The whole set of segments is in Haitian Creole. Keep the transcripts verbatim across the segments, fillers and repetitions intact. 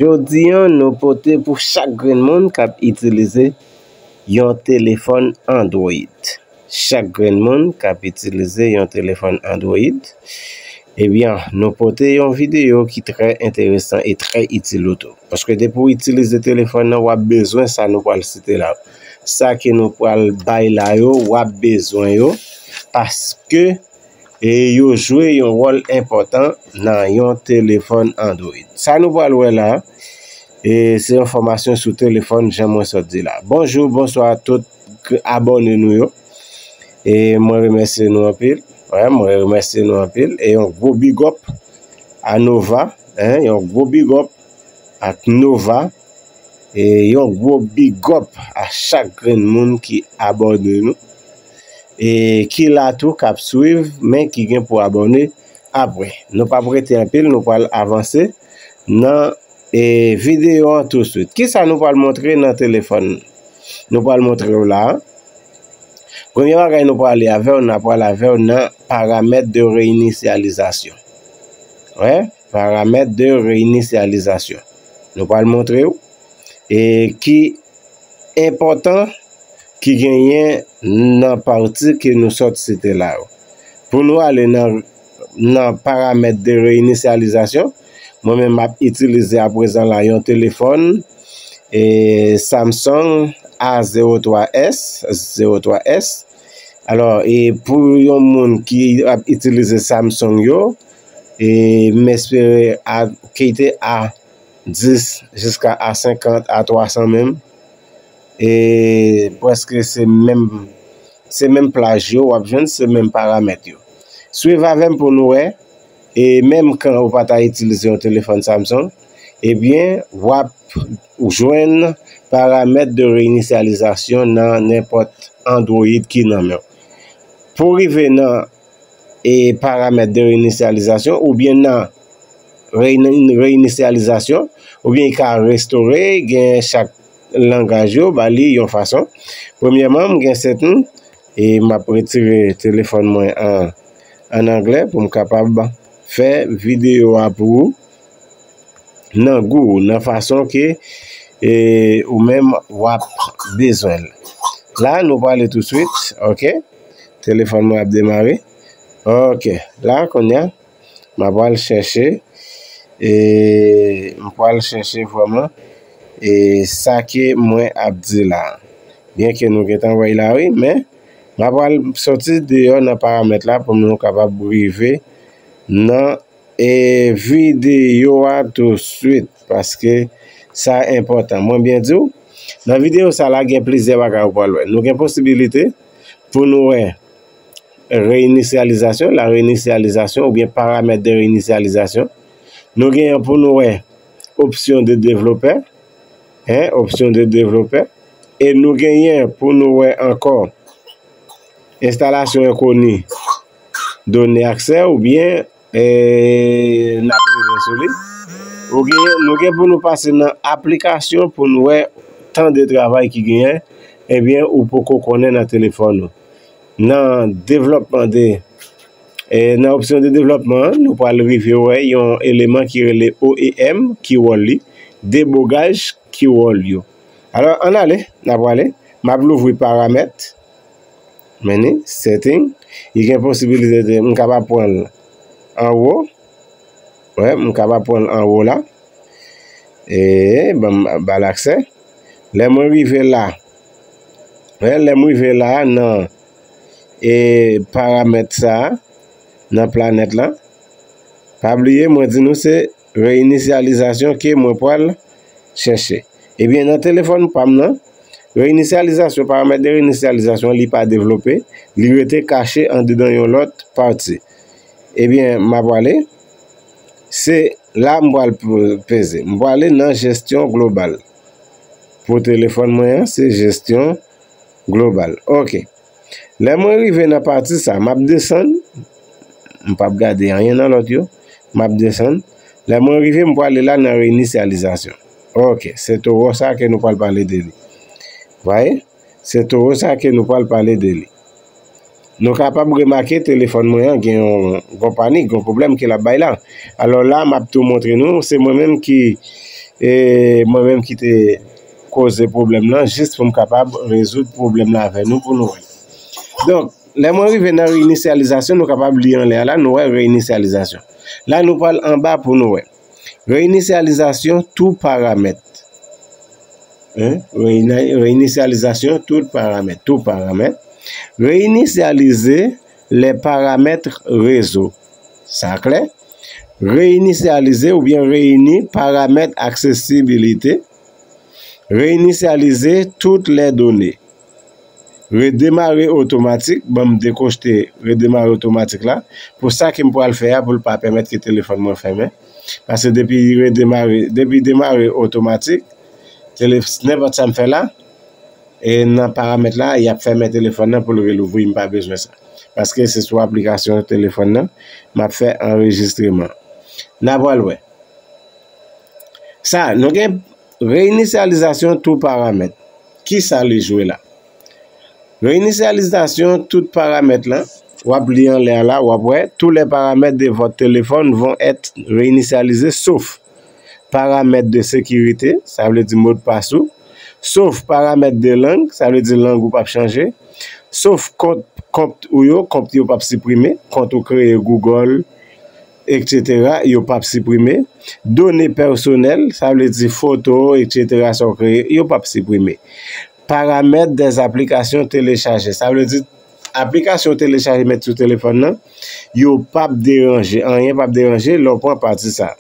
Jodi a, nou pote pou chak grenn moun k ap itilize yon telefòn Android. Chak grenn moun k ap itilize yon telefòn Android, ebyen, nou pote yon videyo ki trè enteresan e trè itil ou tou. Paske depi w itilize telefòn nan, w ap bezwen sa nou pral site la. Sa ke nou pral bay la yo, w ap bezwen yo, paske e yo jwe yon wòl enpòtan nan yon telefòn Android. Sa nou pral wè la, e se yon fòmasyon sou telefòn, jan mwen sot di la. Bonjou, bonswa tout abòne nou yo. E mwen remèsye nou anpil. Wè, mwen remèsye nou anpil. E yon gwo big up a Nova, en, yon gwo big up ak Nova. E yon gwo big up a chak grenn moun ki abòne nou. E ki la tou k ap swiv, men ki gen pou abòne apre. Nou p ap rete anpil, nou pral avanse nan e videyo an touswit. Kisa nou pral montre nan telefòn? Nou pral montre w la. Premye bagay nou prale avè w, n ap pral avè w nan paramèt de reyinisyalizasyon. Wè, paramèt de reyinisyalizasyon. Nou pral montre w e ki enpòtan ki genyen nan pati ke nou sot site la yo. Pou nou ale nan, nan paramèt de reyinisyalizasyon, mwen menm m ap itilize aprezan la yon telefòn e Samsung A zero twa S, zero twa S. Alò, e pou yon moun ki ap itilize Samsung yo, e m espere a kite a dis jiska a senkant, a twa san menm. E prèske se menm, se menm plaj yo, w ap jwenn se menm paramèt yo. Swiv avè m pou nou wè, e menm kan ou pa ta itilize yon telefòn Samsung, ebyen, w ap jwenn paramèt de reyinisyalizasyon nan nenpòt Android ki nan men w. Pou rive nan e paramèt de reyinisyalizasyon oubyen nan reyini-, reyinisyalizasyon, oubyen li ka restore, gen chak langaj yo, ba li yon fason. Premyèman, m gen setting, e m ap retire telefòn mwen an, an anglè pou m kapab fè videyo a pou ou nan gou, nan fason ke e, ou menm w ap bezwen l. La, nou prale touswit, ok? Telefòn mwen ap demare. Ok, la, kounye a, m ap al chèche, e, m pral chèche vrèman, e, sa ke mwen ap di la. Byenke nou gentan wè l la, wi, men m ap al soti deyò nan paramèt la pou nou kapab rive nan e videyo a touswit, paske sa enpòtan. Mwen byen di w, nan videyo sa la, gen plizyè bagay ou pral wè. Nou gen posibilite pou nou wè reyinisyalizasyon, la reyinisyalizasyon oubyen paramèt de reyinisyalizasyon. Nou genyen pou nou wè opsyon de devlopè, en, opsyon de devlopè. E nou genyen pou nou wè ankò enstalasyon enkoni done aksè oubyen e, n ap rive sou li. Ou gen, nou gen pou nou pase nan aplikasyon pou n wè tan de travay ki genyen, ebyen, ou poko konnen nan telefòn ou. Nan devlòpman de, e, nan opsyon de devlòpman an, nou pral rive wè yon eleman ki rele O E M, ki wòl li, debogaj, ki wòl yo. Alò, ann ale, n ap prale. M ap louvri paramèt. Men ni, setting. Li gen posibilite de, m kapab pran l anwo. Wè, m kapab pran l anwo la. E, ban m ba l aksè. Lè mwen rive la, wè, lè m rive la nan, e, paramèt sa a, nan planèt la, pa bliye, mwen di nou se reyinisyalizasyon ke mwen pral chèche. Ebyen, nan telefòn pa m nan, reyinisyalizasyon, paramèt de reyinisyalizasyon, li pa devlope, li rete kache andedan yon lòt pati. Ebyen, m a prale, se la m pral p-, peze. M prale nan jesyon global. Pou telefòn mwen an, se jesyon global. Ok. Lè mwen rive nan pati sa, m ap desann. M p ap gade anyen nan lòt yo. M ap desann. Lè mwen rive, m prale la nan reyinisyalizasyon. Ok, se towo sa ke nou pral pale de li. Vwaye? Se towo sa ke nou pral pale de li. Nou kapab remake telefòn mwen an gen yon, yon panik, yon pwoblèm ke l ap bay la. Alò la, m ap tou montre nou, se mwen menm ki E mwen menm ki te koze pwoblèm nan, jis pou m kapab rezoud pwoblèm nan avè nou pou nou wè. Donk, lè mwen rive nan reyinisyalizasyon, nou kapab li anlè a la, nou wè reyinisyalizasyon. La, nou pral anba pou nou wè. Reyinisyalizasyon tou paramèt. Hein? Reyini-, reyinisyalizasyon tout paramèt, tou paramèt. Reyinisyalize les paramètres réseau. Sa klè? Reyinisyalize oubyen reyini paramèt aksesibilite. Reyinisyalize toutes les données. Redemare otomatik. Ban m dekochte redemare otomatik la. Pou sa ke m pral fè a, pou l pa pèmèt ke telefòn mwen fèmen. Paske depi redemare, depi demare otomatik, tele-, nenpòt sa m fè la, e nan paramèt la, y ap fèmen telefòn nan pou l relouvri, m pa bezwen sa. Paske se sou aplikasyon telefòn nan, m ap fè anrejistreman. N a pral wè. Sa, nou gen reyinisyalizasyon tou paramèt. Ki sa li jwe la? Reyinisyalizasyon tout paramèt la, w ap li anlè a la, w ap wè, tous les paramètres de votre téléphone vont être réinitialisés sauf paramèt de sekirite, sa vle di modpas ou, sof paramèt de lang, sa vle di lang ou p ap chanje, sof kont, kont ou yo, kont yo p ap siprime, kont ou kreye Google, etsetera, yo p ap siprime. Done pèsonèl, sa vle di foto, etsetera, sa w kreye, yo p ap siprime. Paramèt des applications téléchargées, sa vle di aplikasyon ou telechaje met sou telefòn nan, yo p ap deranje, anyen p ap deranje lè w pran pati sa.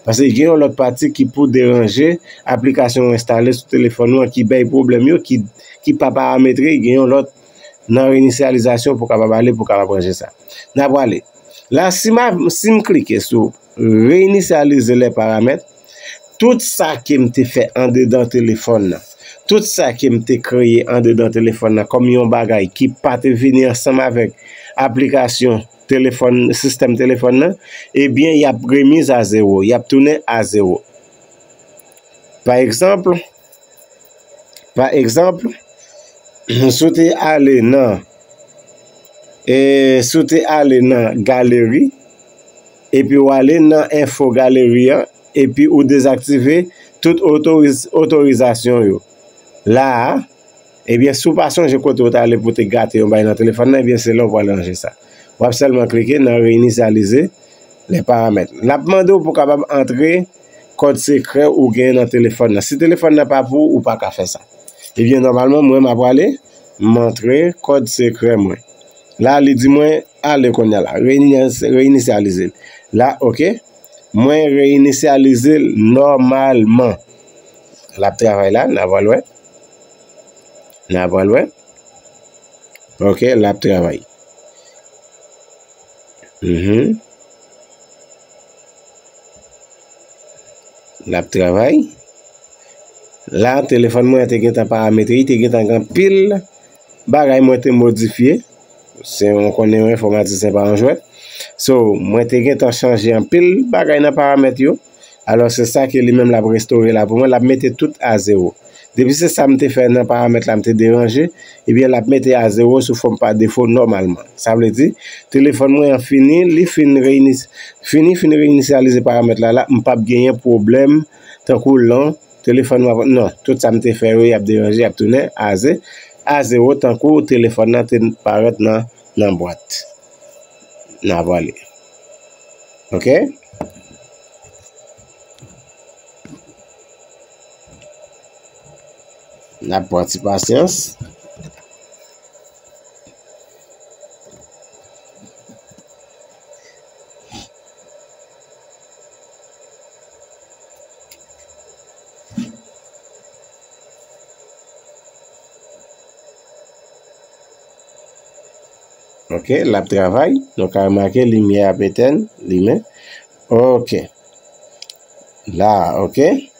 Paske gen yon lòt pati ki pou deranje aplikasyon ou enstale sou telefòn ou an ki bay pwoblèm yo, ki, ki pa parametre, gen yon lòt nan reyinisyalizasyon pou kapab ale, pou kapab ranje sa. N a prale. La, si m a, si m klike sou reyinisyalize lè paramèt, tout sa ke m te fè andedan telefòn nan, tout sa ke m te kreye andedan telefòn nan kòm yon bagay ki pa te vini ansanm avèk aplikasyon telefòn, sistèm telefòn nan, ebyen, y ap remiz a zewo, y ap tounen a zewo. Pa egzanp, pa egzanp, si w te ale nan, e, si w te ale nan galeri, epi w ale nan enfo galeri an, epi ou dezaktive tout otoriz-, otorizasyon yo. La a, ebyen, si w pa sonje kote w t ale pou w te gate yon bagay nan telefòn nan, ebyen, se la w pral ranje sa. W ap sèlman klike nan reyinisyalize lè paramèt. L ap mande w pou w kapab antre kòd sekrè ou genyen nan telefòn nan. Si telefòn nan pa pou ou, ou pa ka fè sa. Ebyen, nòmalman, mwen, m ap prale, m antre kòd sekrè mwen. La, li di mwen, ale kounye a la, reyini-, reyinisyalize l. La, oke. Mwen reyinisyalize l nòmalman. L ap travay la, n a pral wè. N a pral wè. Oke, l ap travay. Mhm. L ap travay. La, telefòn mwen an te gentan parametre, li te gentan gen anpil bagay mwen te modifye. Se, ou konnen yon enfòmatisyen pa yon jwèt. So, mwen te gentan chanje anpil bagay nan paramèt yo. Alò, se sa ke li menm l ap restore la pou mwen, l ap mete tout a zewo. Depi se sa m te fè nan paramèt la, m te deranje, ebyen, l ap mete a zewo sou fòm pa defo nòmalman. Sa vle di, telefòn mwen an fini, li fin reyini-, fini, fin reyinisyalize paramèt la, la, m p ap genyen pwoblèm, tankou lan, telefòn mwen, non, tout sa m te fè yo, y ap deranje, y ap tounen a ze-, a zewo, tankou telefòn nan te parèt nan, nan bwat. N a prale. Oke? N ap pran ti pasyans. Oke, l ap travay. Nou ka remake limyè ap etèn, limen. Oke. La, oke.